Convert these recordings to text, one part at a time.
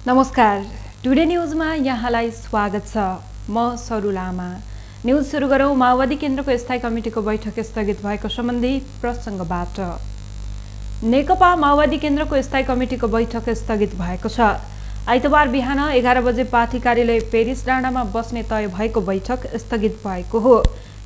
नमस्कार, टुडे न्यूजमा यहाँलाई स्वागत छ। म सरस्वती लामा। न्यूज सुरु गरौँ माओवादी केन्द्रको स्थायी कमिटीको बैठक स्थगित भएको सम्बन्धी प्रसङ्गबाट। नेकपा माओवादी केन्द्रको स्थायी कमिटीको बैठक स्थगित भएको छ। आइतबार बिहान 11 बजे पार्टी कार्यालय पेरिस डाँडामा बस्ने तय भएको बैठक स्थगित भएको हो।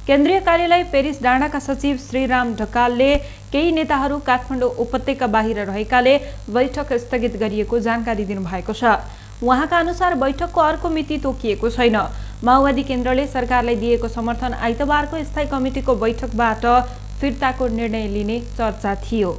केन्द्रीय कार्यालय पेरिस डाँडाका सचिव श्रीराम ढकालले केही नेताहरू काठमाडौँ उपत्यका बाहिर रहेकाले बैठक स्थगित गरिएको जानकारी दिनुभएको छ। उहाँका अनुसार बैठकको अर्को मिति तोकिएको छैन। माओवादी केन्द्रले सरकारलाई दिएको समर्थन आइतबारको स्थायी कमिटीको बैठकबाट फिर्ताको निर्णय लिने चर्चा थियो।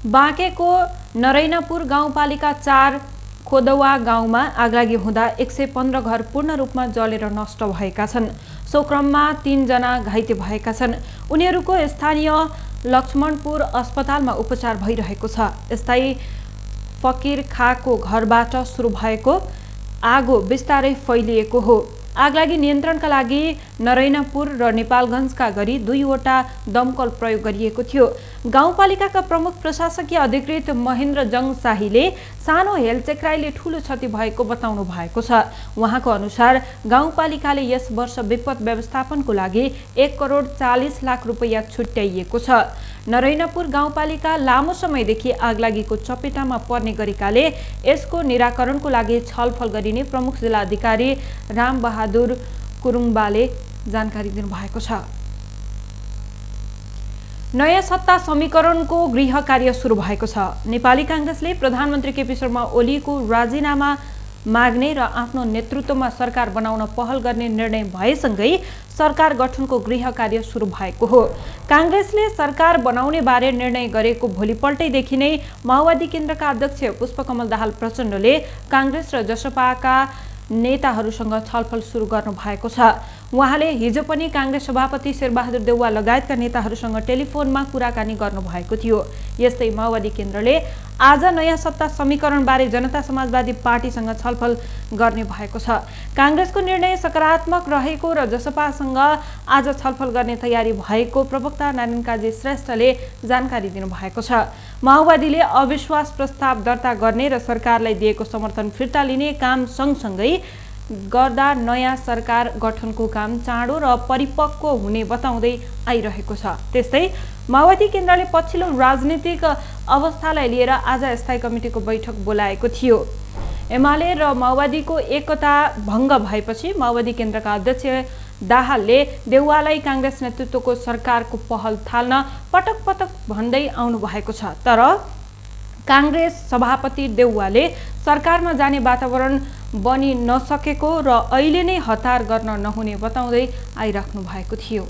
बाँकेको नरैनापुर गाउँपालिका 4 खोदवा गाउँमा आगलागी हुँदा 115 घर पूर्ण रूपमा जलेर नष्ट भएका छन्। सो क्रममा 3 जना घाइते भएका छन्। उनीहरूको स्थानीय लक्ष्मणपुर अस्पतालमा उपचार भइरहेको छ। स्थायी फकीर खाको घरबाट सुरु भएको आगो बिस्तारै फैलिएको हो। आगलागी नियन्त्रणका लागि नरैनापुर र नेपालगञ्जका गरी 2वटा दमकल प्रयोग गरिएको थियो। गाउँपालिकाका प्रमुख प्रशासकीय अधिकृत महेन्द्र जङ शाहीले सानो हेलचेक्राइले ठूलो क्षति भएको बताउनु भएको छ। उहाँको अनुसार गाउँपालिकाले यस वर्ष विपद व्यवस्थापनको लागि 1 करोड 40 लाख रुपैयाँ छुट्याइएको छ। नरैनापुर गाउँपालिका लामो समयदेखि आगलागीको चपेटामा पर्ने गरेकाले यसको निराकरणको लागि छलफल गरिने प्रमुख जिल्लाधिकारी रामबहादुर कुरुङबाले जानकारी दिनुभएको छ। नयाँ सत्ता समीकरणको गृह कार्य सुरु भएको छ। नेपाली कांग्रेसले प्रधानमन्त्री केपी शर्मा ओलीको राजीनामा माग्ने र आफ्नो नेतृत्वमा सरकार बनाउन पहल गर्ने निर्णय भएसँगै सरकार गठनको गृह कार्य सुरु भएको हो। कांग्रेसले सरकार बनाउने बारे निर्णय गरेको भोलिपल्टैदेखि नै माओवादी केन्द्रका अध्यक्ष पुष्पकमल दाहाल प्रचण्डले कांग्रेस र जसपाका नेताहरूसँग छलफल सुरु गर्नु भएको छ। उहाँले हिजो पनि कांग्रेस सभापति शेरबहादुर देउवा लगायतका नेताहरूसँग टेलिफोनमा कुराकानी गर्नु भएको थियो। यस्तै माओवादी केन्द्रले आज नयाँ सत्ता समीकरणबारे जनता समाजवादी पार्टीसँग छलफल गर्ने भएको छ। कांग्रेसको निर्णय सकारात्मक रहेको र जसपासँग आज छलफल गर्ने तयारी भएको प्रवक्ता नारायण काजी श्रेष्ठले जानकारी दिनुभएको छ। माओवादीले अविश्वास प्रस्ताव दर्ता गर्ने र सरकारलाई दिएको समर्थन फिर्ता लिने काम सँगसँगै गर्दा नयाँ सरकार गठनको काम चाँडो र परिपक्व हुने बताउँदै आइरहेको छ। त्यस्तै माओवादी केन्द्रले पछिल्लो राजनीतिक अवस्थालाई लिएर आज स्थायी कमिटीको बैठक बोलाएको थियो। एमाले र माओवादीको एकता भङ्ग भएपछि माओवादी केन्द्रका अध्यक्ष दाहालले देउवालाई कांग्रेस नेतृत्वको सरकारको पहल थाल्न पटक पटक भन्दै आउनु भएको छ। तर कांग्रेस सभापति देउवाले सरकारमा जाने वातावरण बनि नसकेको र अहिले नै हतार गर्न नहुने बताउँदै आइराख्नु भएको थियो।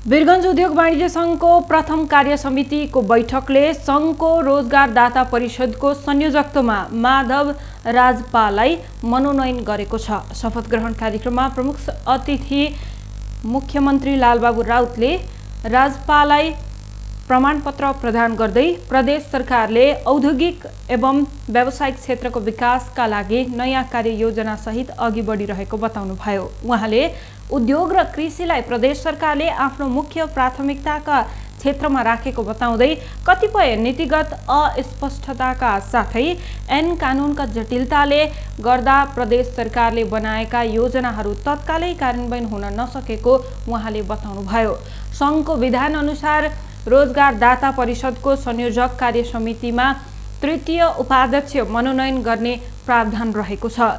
वीरगञ्ज उद्योग वाणिज्य संघको प्रथम कार्य समितिको बैठकले संघको रोजगारदाता परिषदको संयोजकत्वमा माधव राजपाललाई मनोनयन गरेको छ। शपथ ग्रहण कार्यक्रममा प्रमुख अतिथि मुख्यमन्त्री लालबाबु राउतले राजपाललाई प्रमाणपत्र प्रदान गर्दै प्रदेश सरकारले औद्योगिक एवं व्यावसायिक क्षेत्रको विकासका लागि नयाँ कार्ययोजना सहित अघि बढिरहेको बताउनुभयो। उहाँले उद्योग र कृषिलाई प्रदेश सरकारले आफ्नो मुख्य प्राथमिकताका क्षेत्रमा राखेको बताउँदै कतिपय नीतिगत अस्पष्टताका साथै ऐन कानूनका जटिलताले गर्दा प्रदेश सरकारले बनाएका योजनाहरू तत्कालै कार्यान्वयन हुन नसकेको उहाँले बताउनुभयो। संघको विधान अनुसार रोजगारदाता परिषदको संयोजक कार्य समितिमा तृतीय उपाध्यक्ष मनोनयन गर्ने प्रावधान रहेको छ।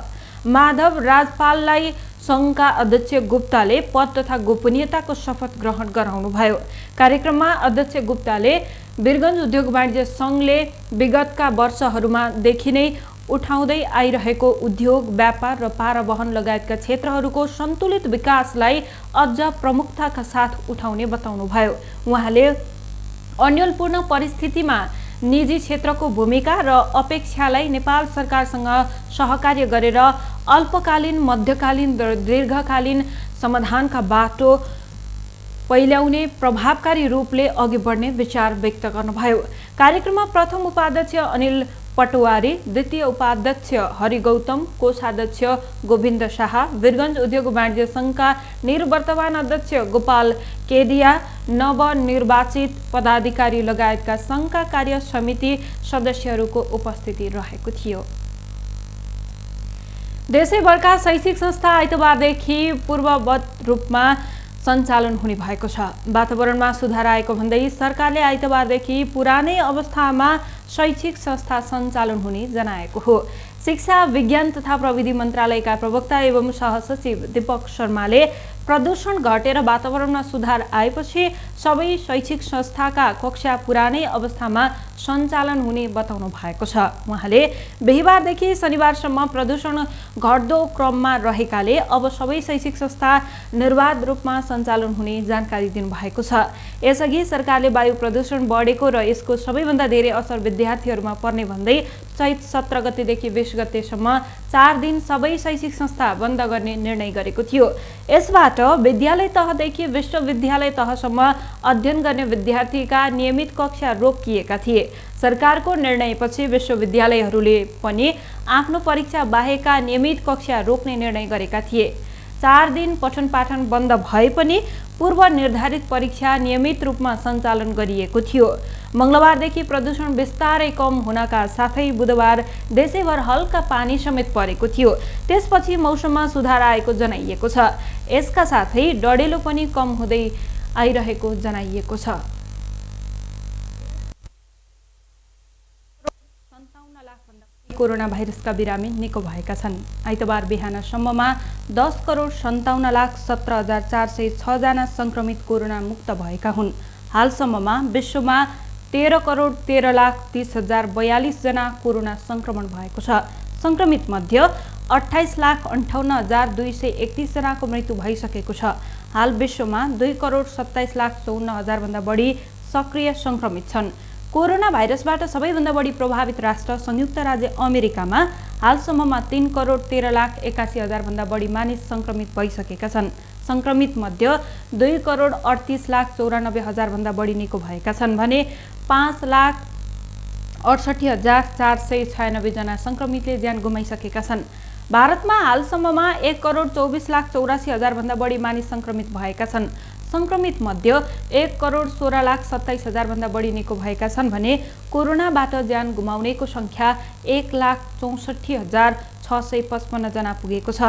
माधव राजपाललाई संघका अध्यक्ष गुप्ताले पद तथा गोपनीयताको शपथ ग्रहण गराउनुभयो। कार्यक्रममा अध्यक्ष गुप्ताले वीरगञ्ज उद्योग वाणिज्य संघले विगतका वर्षहरूमा देखि नै उठाउँदै आइरहेको उद्योग व्यापार र पारवहन लगायतका क्षेत्रहरूको सन्तुलित विकासलाई अझ प्रमुखताका साथ उठाउने बताउनुभयो। उहाँले अन्यलपूर्ण परिस्थितिमा निजी क्षेत्रको भूमिका र अपेक्षालाई नेपाल सरकारसँग सहकार्य गरेर अल्पकालीन, मध्यकालीन र दीर्घकालीन समाधानका बाटो पहिल्याउने प्रभावकारी रूपले अघि बढ्ने विचार व्यक्त गर्नुभयो। कार्यक्रममा प्रथम उपाध्यक्ष अनिल पटवारी, द्वितीय उपाध्यक्ष हरि गौतम, कोषाध्यक्ष गोविन्द शाह, वीरगञ्ज उद्योग वाणिज्य संघका निवर्तमान अध्यक्ष गोपाल केडिया, नवनिर्वाचित पदाधिकारी लगायतका संघका कार्य समिति सदस्यहरूको उपस्थिति रहेको थियो। देशैभरका शैक्षिक संस्था आइतबारदेखि पूर्ववत रूपमा सञ्चालन हुने भएको छ। वातावरणमा सुधार आएको भन्दै सरकारले आइतबारदेखि पुरानै अवस्थामा शैक्षिक संस्था सञ्चालन हुने जनाएको हो। शिक्षा, विज्ञान तथा प्रविधि मन्त्रालयका प्रवक्ता एवं सहसचिव दीपक शर्माले प्रदूषण घटेर वातावरणमा सुधार आएपछि सबै शैक्षिक संस्थाका कक्षा पुरानै अवस्थामा सञ्चालन हुने बताउनु भएको छ। उहाँले बिहीबारदेखि शनिबारसम्म प्रदूषण घट्दो क्रममा रहेकाले अब सबै शैक्षिक संस्था निर्बाध रूपमा सञ्चालन हुने जानकारी दिनुभएको छ। यसअघि सरकारले वायु प्रदूषण बढेको र यसको सबैभन्दा धेरै असर विद्यार्थीहरूमा पर्ने भन्दै चैत 17 गतेदेखि 20 गतेसम्म 4 दिन सबै शैक्षिक संस्था बन्द गर्ने निर्णय गरेको थियो। यसबाट विद्यालय तहदेखि विश्वविद्यालय तहसम्म अध्ययन गर्ने विद्यार्थीका नियमित कक्षा रोकिएका थिए। सरकारको निर्णयपछि विश्वविद्यालयहरूले पनि आफ्नो परीक्षा बाहेकका नियमित कक्षा रोक्ने निर्णय गरेका थिए। 4 दिन पठन पाठन बन्द भए पनि पूर्व निर्धारित परीक्षा नियमित रूपमा सञ्चालन गरिएको थियो। मंगलबारदेखि प्रदूषण बिस्तारै कम हुनका साथै बुधबार देशैभर हल्का पानी समेत परेको थियो। त्यसपछि मौसममा सुधार आएको जनाइएको छ। यसका साथै डढेलो पनि कम हुँदै आइरहेको जनाइएको छ। कोरोना भाइरसका बिरामी निको भएका छन्। आइतबार बिहानसम्ममा 10,57,17,406 जना संक्रमित कोरोना मुक्त भएका हुन्। हालसम्ममा विश्वमा 13,13,30,042 जना कोरोना संक्रमण भएको छ। संक्रमित मध्ये 28,58,231 जनाको मृत्यु भइसकेको छ। हाल विश्वमा 2,27,54,000 भन्दा बढी सक्रिय संक्रमित छन्। कोरोना भाइरसबाट सबैभन्दा बढी प्रभावित राष्ट्र संयुक्त राज्य अमेरिकामा हालसम्ममा 3,13,81,000 भन्दा बढी मानिस संक्रमित भइसकेका छन्। संक्रमित मध्ये 2,38,94,000 भन्दा बढी निको भएका छन् भने 5,68,496 जना संक्रमितले ज्यान गुमाइसकेका छन्। भारतमा हालसम्ममा 1,24,84,000 भन्दा बढी मानिस संक्रमित भएका छन्। संक्रमित मध्ये 1,16,27,000 भन्दा बढी निको भएका छन् भने कोरोनाबाट ज्यान गुमाउनेको संख्या 1,64,655 जना पुगेको छ।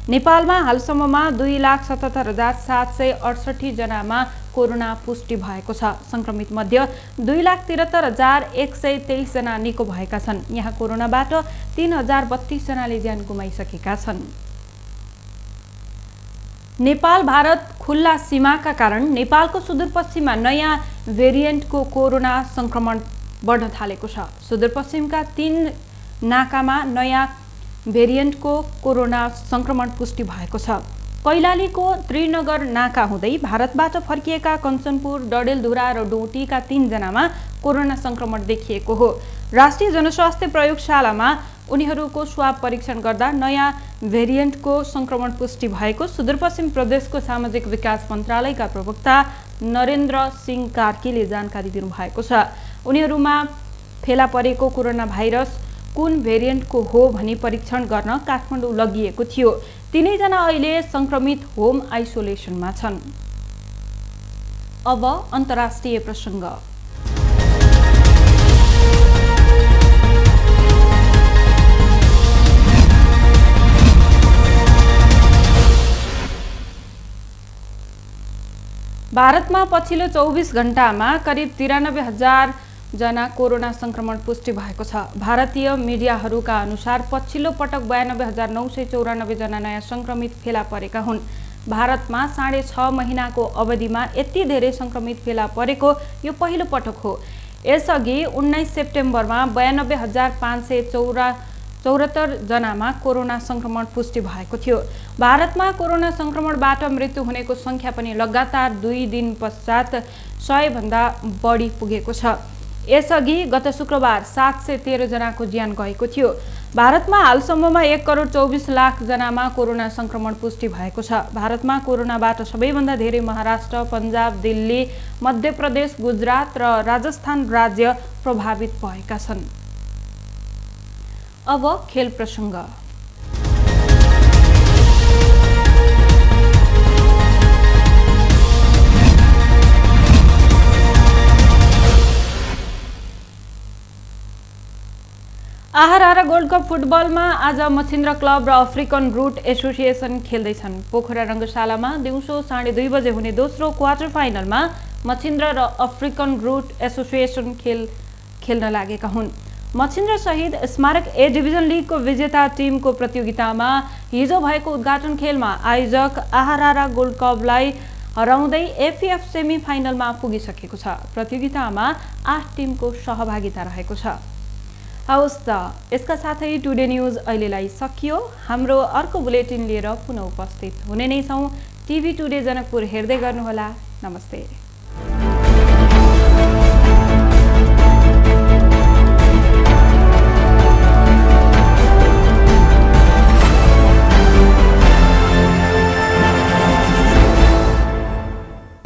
नेपालमा हालसम्ममा 2,77,768 जनामा कोरोना पुष्टि भएको छ। संक्रमित मध्ये 2,73,123 जना निको भएका छन्। यहाँ कोरोनाबाट 3,032 जनाले ज्यान गुमाइसकेका छन्। नेपाल भारत खुल्ला सीमाका कारण नेपालको सुदूरपश्चिममा नयाँ भेरिएन्टको कोरोना संक्रमण बढ्न थालेको छ। सुदूरपश्चिमका 3 नाकामा नयाँ भेरिएन्टको कोरोना संक्रमण पुष्टि भएको छ। कैलालीको त्रिनगर नाका हुँदै भारतबाट फर्किएका कञ्चनपुर, डडेलधुरा र डोटीका 3 जनामा कोरोना संक्रमण देखिएको हो। राष्ट्रिय जनस्वास्थ्य प्रयोगशालामा उनीहरूको स्वाब परीक्षण गर्दा नयाँ भेरिएन्टको संक्रमण पुष्टि भएको सुदूरपश्चिम प्रदेशको सामाजिक विकास मन्त्रालयका प्रवक्ता नरेन्द्र सिंह कार्कीले जानकारी दिनुभएको छ। उनीहरूमा फेला परेको कोरोना भाइरस कुन भेरिएन्टको हो भनी परीक्षण गर्न काठमाडौँ लगिएको थियो। 3 जना अहिले संक्रमित होम आइसोलेसनमा छन्। अब अन्तर्राष्ट्रिय प्रसङ्ग। भारतमा पछिल्लो 24 घण्टामा करिब 93,000 जना कोरोना संक्रमण पुष्टि भएको छ। भारतीय मिडियाहरूका अनुसार पछिल्लो पटक 92,994 जना नयाँ संक्रमित फेला परेका हुन्। भारतमा 6.5 महिनाको अवधिमा यति धेरै संक्रमित फेला परेको यो पहिलो पटक हो। यसअघि 19 सेप्टेम्बरमा 92,574 जनामा कोरोना संक्रमण पुष्टि भएको थियो। भारतमा कोरोना संक्रमणबाट मृत्यु हुनेको संख्या पनि लगातार 2 दिन पश्चात 100 भन्दा बढी पुगेको छ। यसअघि गत शुक्रबार 713 जनाको ज्यान गएको थियो। भारतमा हालसम्ममा 1,24,00,000 जनामा कोरोना संक्रमण पुष्टि भएको छ। भारतमा कोरोनाबाट सबैभन्दा धेरै महाराष्ट्र, पन्जाब, दिल्ली, मध्य प्रदेश, गुजरात र राजस्थान राज्य प्रभावित भएका छन्। अब खेल प्रसङ्ग। आहारा गोल्ड कप फुटबलमा आज मछिन्द्र क्लब र अफ्रिकन रुट एसोसिएसन खेल्दैछन्। पोखरा रङ्गशालामा दिउँसो 2:30 बजे हुने दोस्रो क्वार्टर फाइनलमा मछिन्द्र र अफ्रिकन रुट एसोसिएसन खेल्न लागेका हुन्। मछिन्द्र सहित स्मारक ए डिभिजन लिगको विजेता टिमको प्रतियोगितामा हिजो भएको उद्घाटन खेलमा आयोजक आहारा गोल्ड कपलाई हराउँदै एफएफ सेमी फाइनलमा पुगिसकेको छ। प्रतियोगितामा 8 टिमको सहभागिता रहेको छ। हवस् त, यसका साथै टुडे न्युज अहिलेलाई सकियो। हाम्रो अर्को बुलेटिन लिएर पुनः उपस्थित हुने नै छौँ। टिभी टुडे जनकपुर हेर्दै गर्नुहोला। नमस्ते।